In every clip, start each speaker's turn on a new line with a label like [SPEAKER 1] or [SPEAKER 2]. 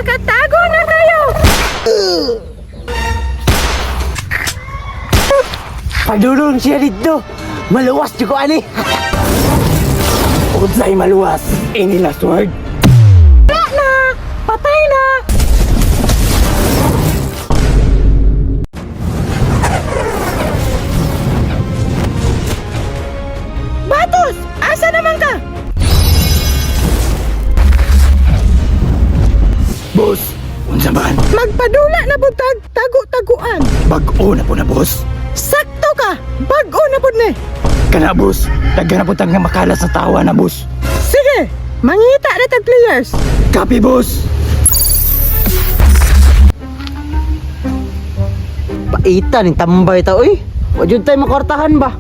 [SPEAKER 1] Nakatago na kayo!
[SPEAKER 2] Padulong siya dito. Maluwas jud ko ani. Unsay maluwas? Ini last word.
[SPEAKER 1] Wala na! Patay na! Batos! Asa naman ka?
[SPEAKER 2] Boss, unsa man?
[SPEAKER 1] Magpadula na butag tago-taguan.
[SPEAKER 2] Bag-o na po na, boss.
[SPEAKER 1] Sakto ka! Bag-o na pud ni.
[SPEAKER 2] Kana, boss. Daghan na po tag nga makalas sa tawa na, boss.
[SPEAKER 1] Sige, mangita na tag players.
[SPEAKER 2] Copy, boss.
[SPEAKER 3] Paita ni tambay ta oy. Wa jud tay makwartahan ba?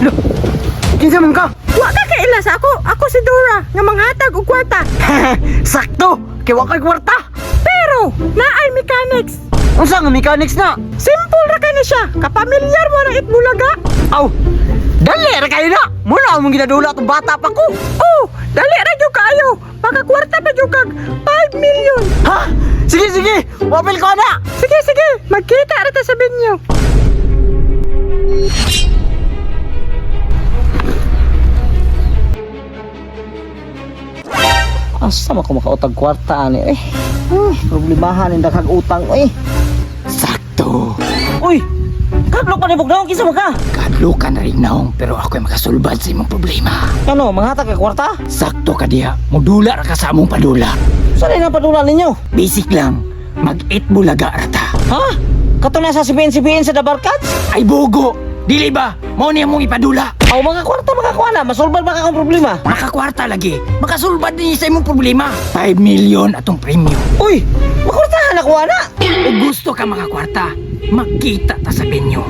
[SPEAKER 3] Lo. Kinsa man ka?
[SPEAKER 1] Wa ka kaila sa ako. Ako si Dora nga manghatag og kwarta.
[SPEAKER 3] Sakto, kay wa kay kwarta.
[SPEAKER 1] Pero naay mechanics.
[SPEAKER 3] Unsa nga mechanics na?
[SPEAKER 1] Simple ra kay ni siya. Kapamilyar mo na itbulaga.
[SPEAKER 3] Aw. Dali ra kayo na. Muna among ginadula atong bata pa ko.
[SPEAKER 1] Oh, dali ra gyud kaayo. Makakwarta pa gyud kag 5 million.
[SPEAKER 3] Ha? Sige sige, wapil ko na.
[SPEAKER 1] Sige, sige, magkita ra ta sa venue.
[SPEAKER 3] Asa man ko makautag kwarta ani eh. Problemahan ni daghang utang eh.
[SPEAKER 2] Sakto.
[SPEAKER 3] Uy, kadlok pa ni Bugnaw kinsa man ka?
[SPEAKER 2] Kadlo ka na rin naong, pero ako'y makasulbad sa imong problema.
[SPEAKER 3] Ano, manghatag ka kwarta?
[SPEAKER 2] Sakto ka diha. Mudula ra ka sa among padula.
[SPEAKER 3] Saan na padula ninyo?
[SPEAKER 2] Basic lang. Mag-eat bulaga ra ta.
[SPEAKER 3] Ha? Kato na sa CBN-CBN sa Dabarkats?
[SPEAKER 2] Ay bugo! Dili ba? Mao niya mong ipadula.
[SPEAKER 3] Aw, mga kwarta, mga kuana, masulbad ba ka akong problema?
[SPEAKER 2] Makakwarta lagi. Makasulbad ni sa imong problema. 5 million atong premyo.
[SPEAKER 3] Uy, makwartahan ako, ana!
[SPEAKER 2] Kung gusto ka makakwarta, makita ta sa venue.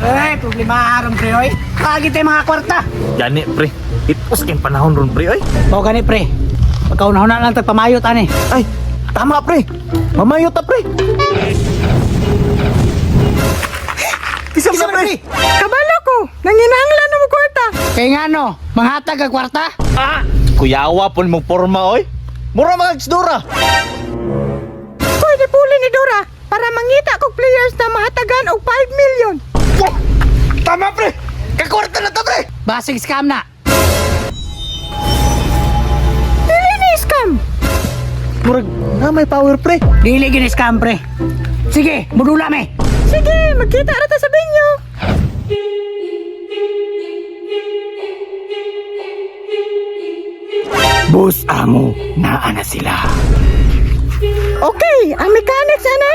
[SPEAKER 4] Ay, problema aron pre oy. Kagi tayo mga kwarta.
[SPEAKER 5] Gani pre, itos kay panahon ron pre oy.
[SPEAKER 4] Mao gani pre. Pagkauna-una lang tag pamayot ani.
[SPEAKER 5] Ay, tama pre. Mamayo ta pre. Isa pa pre.
[SPEAKER 1] Kabalo ko, nanginahanglan na mo kwarta.
[SPEAKER 4] Kay ngano, manghatag ka kwarta?
[SPEAKER 5] Kuyawa pon mong porma oy. Mura mga gisdora.
[SPEAKER 1] Koy ni puli ni Dora para mangita kog players na mahatagan og 5 million.
[SPEAKER 5] Tama pre. Kakwarta na ta pre.
[SPEAKER 4] Basig scam na.
[SPEAKER 1] Dili ni scam.
[SPEAKER 5] Murag na may power pre.
[SPEAKER 4] Dili gini scam pre. Sige, mudula me.
[SPEAKER 1] Sige, magkita ra ta sa venue.
[SPEAKER 2] Boss amo, naa na sila.
[SPEAKER 1] Okay, ang mechanics ana,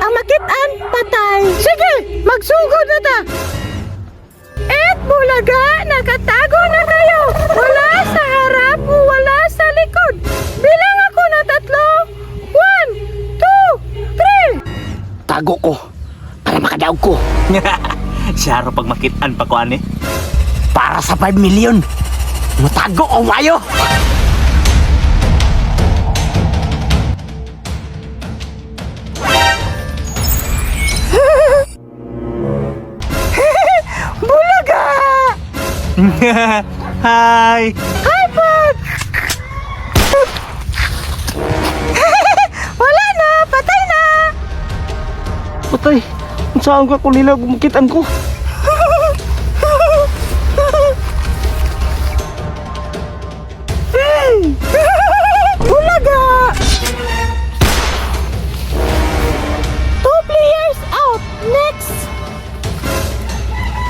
[SPEAKER 1] ang makitaan patay. Sige, magsugod na ta. Et bulaga, nakatago na kayo. Wala sa harap, wala sa likod. Bilang ako ng tatlo. 1, 2, 3.
[SPEAKER 2] Tago ko para makadaog ko.
[SPEAKER 5] Siyaro pag makitaan pa ko ani.
[SPEAKER 2] Para sa 5 million. Matago o mayo.
[SPEAKER 1] Bulaga!
[SPEAKER 5] Hi.
[SPEAKER 1] Hi, Pag! Wala na! Patay na!
[SPEAKER 3] Patay, saan ka kung nila makitaan ko?
[SPEAKER 1] Bulaga! Two players out. Next!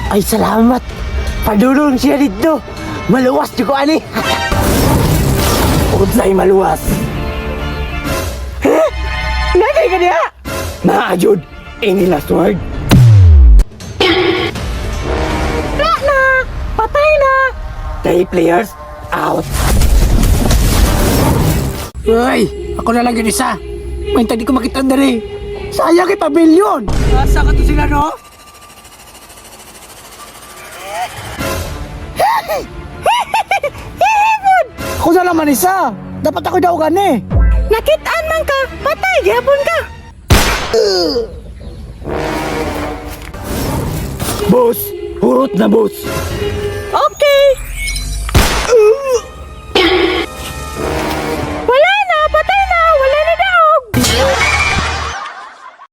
[SPEAKER 2] Ay salamat. Padulong siya dito. Maluwas jud ko ani. Unsay maluwas?
[SPEAKER 1] Nagay ka niya!
[SPEAKER 2] Naa jud. Ini last word.
[SPEAKER 1] Wala na! Patay na!
[SPEAKER 2] Three players out.
[SPEAKER 4] Uy, ako na lang yun isa. May di ko makita diri. Sayang kay pavilion. Asa ka to sila no? Ako na lang man isa. Dapat ako daogan eh.
[SPEAKER 1] Nakitaan man ka! Patay! Gihapon ka!
[SPEAKER 2] Boss, Hurot na, boss.
[SPEAKER 1] Okay.